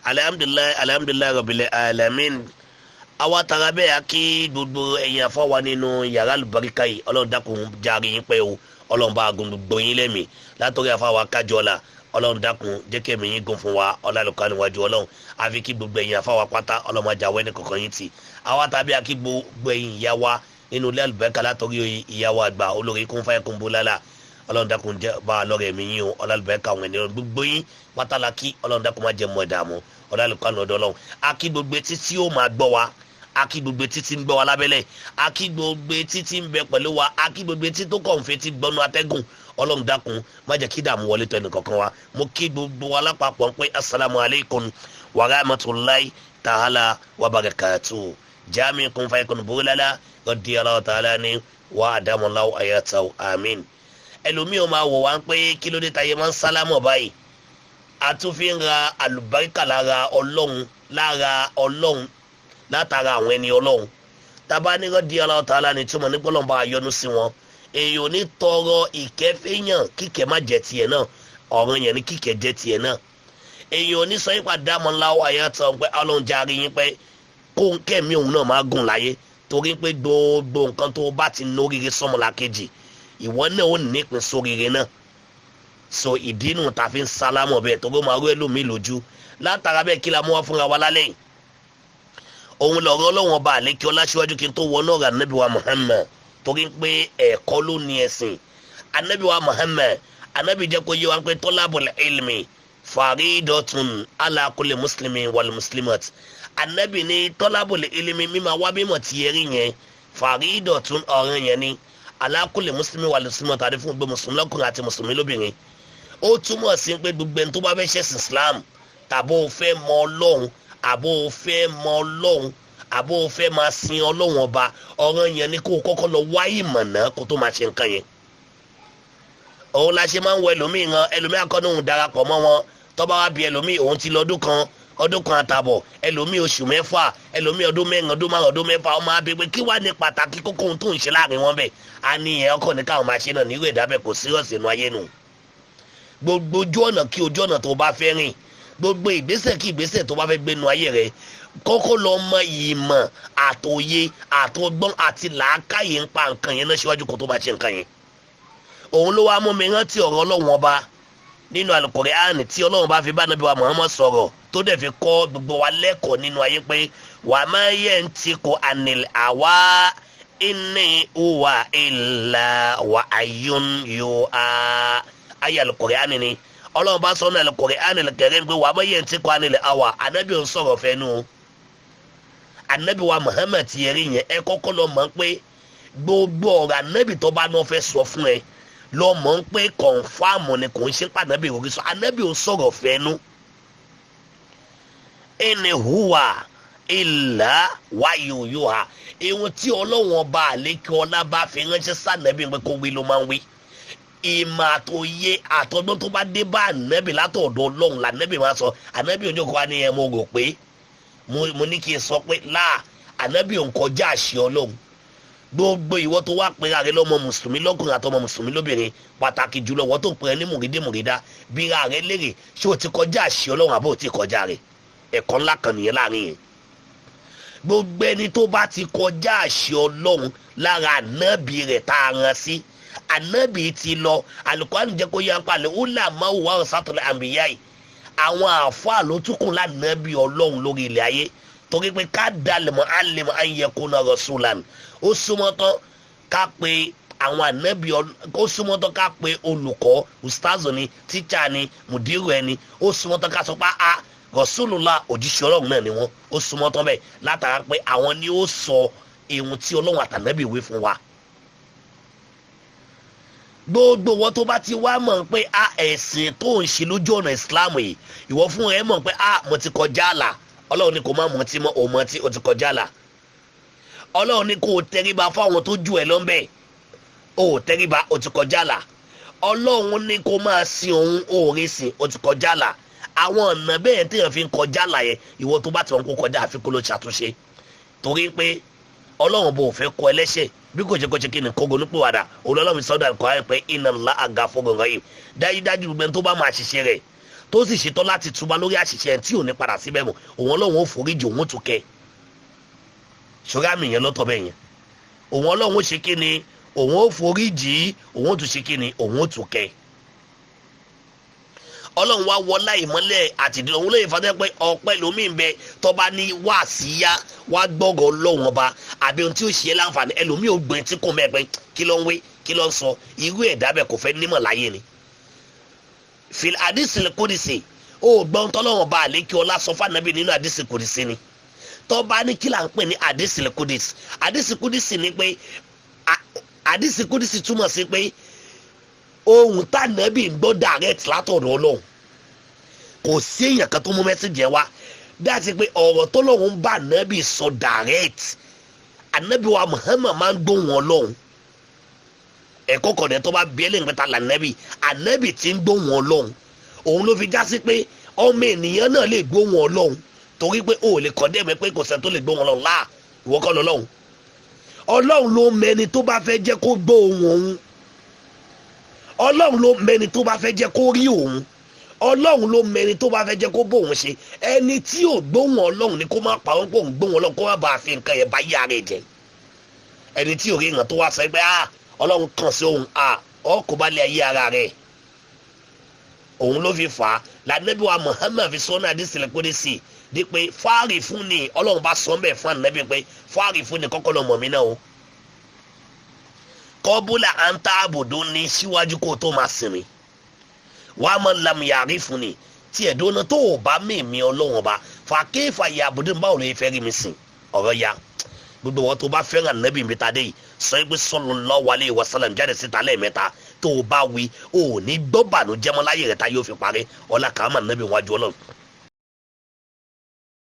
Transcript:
Alhamdulilayi, alhamdulilayi rabbil alamin. Àwa tara bẹ́ẹ̀ á kí gbogbo ẹ̀yin afọ́wa nínú yàrá àlùbáríkà yìí. Ọlọ́run dákun járe yín pẹ́ o, Ọlọ́run bá gun gbogbo yín lẹ́mìí látọ̀rí afáwa kájọ́lá. Ọlọ́run dákun jẹ́ kí ẹ̀mí yín gùn fún wa, ọlọ́run níwájú Ọlọ́run. Àfi kí gbogbo ẹ̀yin afáwa pátá, Ọlọ́run máa jáwé ní kọ̀ọ̀kan yín tì. Àwa tàbí akí gbogbo ẹ̀yin ìyá wa nínú ilé àlùbáríkà látọ̀rí ìyá wa àgbà olórí kún fáyẹ̀ kún bólálà. Ọlọ́run dákun jẹ́ bá a lọ́rẹ̀ ẹ̀mí yín o, ọlọ́run àlùbáríkà àwọn ènìyàn gbogbo yín pátá la kí. Ọlọ́run dákun má jẹ́ mọ́ ẹ̀dààmú, ọlọ́run àlùkò ọ̀dọ́ Ọlọ́run. Akí gbogbo etí tí ó máa gbọ́ wa, akí gbogbo etí tí ń gbọ́ wa lábẹ́lẹ̀, akí gbogbo etí tí ń bẹ pẹ̀lú wa, akí gbogbo etí tó kàn fetí gbọ́nú atẹ́gùn. Ọlọ́run dákun má jẹ́ kí dààmú wọlé tó ẹnì kankan wa. Mo kí gbogbo wa lápapọ̀ pé asalaamu alaykum wa rahmatulahi ta'ala wa barakatu. Jami kun fa kun bulala radiyallahu ta'ala ni wa adamulahu ayatahu amin. Ẹlòmíì ó máa wò wá pé kí ló dé táyé máa ń sálámọ̀ báyìí. A tún fi ń ra àlùbáríkà lára Ọlọ́run, lára Ọlọ́run, látara àwọn ẹni Ọlọ́run. Tábà ní radiyallahu ta'ala ni túmọ̀ nípa Ọlọ́run bá a yọ́nú sí wọn. Èèyàn ò ní tọrọ ìkẹ́fẹ́yàn kíkẹ́ má jẹ tiẹ̀ náà, ọ̀ràn yẹn ni kíkẹ́ jẹ tiẹ̀ náà. Èèyàn ò ní sọ yípa dámọ̀láwọ̀ ayatọ̀ pé Ọlọ́run jẹ́ àrí yín pé kó ń kẹ́mi òun náà máa gùn láyé, torí pé gbogbo nǹkan tó bá ti nóríire sọ́mọlàkejì, ìwọ náà ò nípìn sóríire náà. So ìdínú ta fi ń sálámọ̀ bẹ́ẹ̀ torí ó máa rú ẹlòmíì lójú. Látara bẹ́ẹ̀ kí la mú wá fúnra wa lálẹ́ yìí? Òun lọ̀rọ̀ Ọlọ́run ọba àlékí ọlá síwájú kí n tó wọnú ọ̀rọ̀ Ànábì wa Muhammad, torí pé ẹ̀kọ́ ló ní ẹ̀sìn. Ànábì wa Muhammad, Ànábì jẹ́ kó yé wa pé talabul ilmi faridatun ala kulli muslimin wal muslimat. Ànábì ní talabul ilmi, mímọ wá mímọ̀ tí ẹ rí yẹn, faridatun ọ̀ràn yẹn ni, ala kulli muslimin wal muslimat, àti fún gbogbo mùsùlùmí lọ́kùnrin àti mùsùlùmí lóbìnrin. Ó túmọ̀ sí pé gbogbo ẹni tó bá fẹ́ ṣẹ̀sìn Islam, tàbó o fẹ́ mọ Ọlọ́run, àbó o fẹ́ mọ Ọlọ́run, àbó o fẹ́ máa sin Ọlọ́run ọba, ọ̀ràn yẹn ni kó o kọ́kọ́ lọ wá ìmọ̀ náà kó tó máa ṣe nǹkan yẹn. Òun la ṣe máa ń wọ ẹlòmíì ran ẹlòmíì akọ́ni òun darapọ̀ mọ́ wọn. Tọ́ba wa bí ẹlòmíì òun ti lọ ọdún kan, ọdún kan àtàbọ̀, ẹlòmíì oṣù mẹ́fà, ẹlòmíì ọdún mẹ́rin, ọdún márùn, ọdún mẹ́fà. Ọmọ abẹ pé kí wàá ní pàtàkì kókó ohun tó ń ṣe láàrin wọn bẹ́ẹ̀. A ní ẹ̀ ọkọ̀ ní káwọn máa ṣe náà nírú ẹ̀dá bẹ́ẹ̀ kò sírọ̀sì inú ayé nù. Gbogbo ojú ọ̀nà kí ojú ọ̀nà tó bá fẹ́ rìn, gbogbo ìgbésẹ̀ kí ìgbésẹ̀ tó bá fẹ́ gbénu ayé rẹ̀, kọ́kọ́ lọ mọ ìmọ̀ àtòye àtọgbọ́n àti làákàyè ń pa nǹkan yẹn náà síwájú kó tó bá ṣe nǹkan yẹn. Òun ló wá mú mi rántí ọ̀rọ̀ Ọlọ́run ọba nínú Al-Qur'an tí Ọlọ́run bá fi bá Ànábì wa Muhammad sọ̀rọ̀, tó dẹ̀ fi kọ́ gbogbo wa lẹ́kọ̀ọ́ nínú ayé pé wa ma yantiqu anil hawa inni huwa illa wahyun yuha. Ayé Al-Qur'an ni Ọlọ́run bá sọ ní Al-Qur'an al-Karim pé wa ma yantiqu anil hawa, Ànábì ò ń sọ̀rọ̀ fẹ́nu. Ànábì wa Muhammad ti rí yẹn, ẹ kọ́kọ́ lọ mọ̀ pé gbogbo ọ̀rọ̀ Ànábì tó bá náà fẹ́ sọ fún ẹ lọ mọ̀ pé kọ̀nfàmù ni, kò ń ṣe pé Ànábì òkè sọ. Ànábì ò sọ̀rọ̀ fẹ́nu. Inni huwa illa wahyu yuha. Ìwọ̀n tí Ọlọ́run ọba àlékè ọlá bá fi ránṣẹ́ sànàbí pé kó wí ló máa ń wí. Ìmọ̀ àtòye àtọgbọ́n tó bá dé bá Ànábì látọ̀dọ̀ Ọlọ́run lànàbì máa sọ. Ànábì òjò kan wá ní ẹ mo rò pé mo ní kí n sọ pé láà, Ànábì ò ń kọjá àṣẹ Ọlọ́run. Gbogbo ìwọ tó wá pera rẹ lọ́mọ mùsùlùmí lọ́kùnrin àtọmọ mùsùlùmí lóbìnrin, pàtàkì jùlọ ìwọ tó ń pera ní mùrídé mùrídá, bíra rẹ léèrè ṣé o ti kọjá àṣẹ Ọlọ́run àbó o ti kọjá rẹ? Ẹ̀kọ́ ńlá kan nìyẹn láàrin yẹn. Gbogbo ẹni tó bá ti kọjá àṣẹ Ọlọ́run lára Ànábì rẹ̀ tá a rán sí, Ànábì ti lọ. Al-Qur'an jẹ́ kó yá palẹ̀ ó là máa wà ọ̀sátọ̀lẹ̀ àmbíyá yìí. Àwọn àáfàá ló túkùn lánàbì Ọlọ́run lórí ilẹ̀ ayé, torí pé ká dalẹ̀ mọ́ alẹ́ an yakuna rasulan. Ó súnmọ́ tán ká pe àwọn ànábì, ó súnmọ́ tán ká pe olùkọ́, ustaz ni, tíṣà ni, mùdírù ẹni, ó súnmọ́ tán ká sọ pé a Rasulullah òjíṣẹ́ Ọlọ́run náà ni wọ́n. Ó súnmọ́ tán bẹ́ẹ̀ látara pé àwọn ni ó sọ ihun tí Ọlọ́run àtànábì wí fún wa. Gbogbo wọn tó bá ti wá mọ̀ pé a ẹ̀sìn tó ń ṣe lójú ọ̀nà Islam yìí, ìwọ fún ẹ mọ̀ pé a mo ti kọjá àlà. Ọlọ́run ní kò má mọtí mọ́, ò mọtí, ó ti kọjá àlà. Ọlọ́run ní kò tẹríba fáwọn tó jù ẹ lọ́nbẹ̀, ò tẹríba, ó ti kọjá àlà. Ọlọ́run ní kò máa sin òun, òòrè sìn, ó ti kọjá àlà. Àwọn ọ̀nà bẹ́ẹ̀ téèyàn fi ń kọjá àlà yẹn, ìwọ tó bá ti wọn kó kọjá, àfi kó ló ṣàtúnṣe. Torí pé Ọlọ́run bò fẹ́ kọ ẹlẹ́ṣẹ̀ bí kò ṣe kó ṣe kí ni kógo nípò wàdà. Olólùmí sọ́dọ̀ Al-Qur'an pé inna Allaha ghafurun rahim. Dájúdájú gbogbo ẹni tó bá máa ṣiṣẹ́ rẹ̀ tó sì ṣetán láti túbá lórí àṣìṣe ẹ̀ tí ò ní padà síbẹ̀ mọ́, òun Ọlọ́run ó foríjì, òun ó tún kẹ́. Ṣọ́ra àmì yẹn lọ́tọ̀ bẹ́ẹ̀ yẹn. Òun Ọlọ́run ó ṣe kí ni? Òun ó foríjì, òun ó tún ṣe kí ni? Òun ó tún kẹ́. Ọlọ́run wá wọlá ìmọ́lẹ̀ àtìdí òun lóye fàtẹ́ pé ọpẹ́ lómi ń bẹ tọ́ba ní wá síyá wá gbọ́gọ̀ Ọlọ́run ọba àbí ohun tí ó ṣe é láǹfààní, ẹlòmíì ò gbìn tí kò mẹ́ pé kí ló ń wé, kí ló ń sọ, irú ẹ̀dá bẹ́ẹ̀ kò fẹ́ nímọ̀ láyé ni. Fil àdìsí kòdìsì ó gbọ́n tọ́lọ́run ọba àlékí ọlá sọ fànàbí nínú àdìsí kòdìsì ni. Tọ́ba ní kí là ń pè ní àdìsí kòdìsì, àdìsí kòdìsì ni pé àdìsí kòdìsì túmọ̀ sí pé ohun tànàbí ń gbọ́ direct látọ̀dọ̀ Ọlọ́run. Kò sí èèyàn kan tó mú mẹ́sìgì yẹn wá dáàtí pé ọ̀rọ̀ tọ́lọ́run bá ànábì sọ direct. Ànábì wa Muhammad máa ń gbóhùn Ọlọ́run. Ẹ̀kọ́ kọ̀dẹ̀ tó bá bí ẹlẹ́yìn pẹ́ta lànàbì, ànábì tí ń gbóhùn Ọlọ́run. Òun ló fi já sí pé ọmọ ènìyàn náà lè gbóhùn Ọlọ́run, torí pé o ò lè kọ́ndé mi pé kò sẹ́ni tó lè gbóhùn Ọlọ́run láà, ìwọ kọ́ lọ́lọ́run. Ọlọ́run ló mẹni tó bá fẹ́ jẹ́ kó gbóhùn òun. Ọlọ́run ló mẹni tó bá fẹ́ jẹ́ kó rí òun. Ọlọ́run ló mẹni tó bá fẹ́ jẹ́ kó bóun ṣe. Ẹni tí ò gbóhùn Ọlọ́run ni kó má pa ọ́n pé òun gbóhùn Ọlọ́run, kó má bàa fi nǹkan yẹn bá yí ara ẹ̀ jẹ́. Ẹni tí ò rí ìràn tó wá sọ pé Ọlọ́run kàn sí òun, ọ kò bá lè ayé ara rẹ̀. Òun ló fi fà á lànàbí wa Muhammad fi sọ náà àdìsílẹ̀ kó sí di pé fáàrì fún ni Ọlọ́run bá sọ bẹ́ẹ̀ fún ànábì pé fáàrì fún ni kọ́kọ́ lọ mọ̀ mí náà o. Kọ́búlà à ń tá àbòdó ní síwájú kó tó máa sinmi. Wàá mọ̀ lamuyàrí fún ni tí ẹ̀dọ́ náà tó o bá mímí Ọlọ́run ọba fàákéfà yà àbòdó báwo ló yẹ fẹ́ rí mi sìn ọ̀rọ̀ ya. Gbogbo wọn tó bá fẹ́ràn ànábì mi ta dé yìí sọ pé sallallahu alaihi wasallam jáde síta lẹ́ẹ̀mẹ́ta tó o bá wí o ò ní gbọ́ bànújẹ́ mọ́ láyé rẹ̀ tá yóò fi parí ọlá kàámà ànábì wájú Ọlọ́run.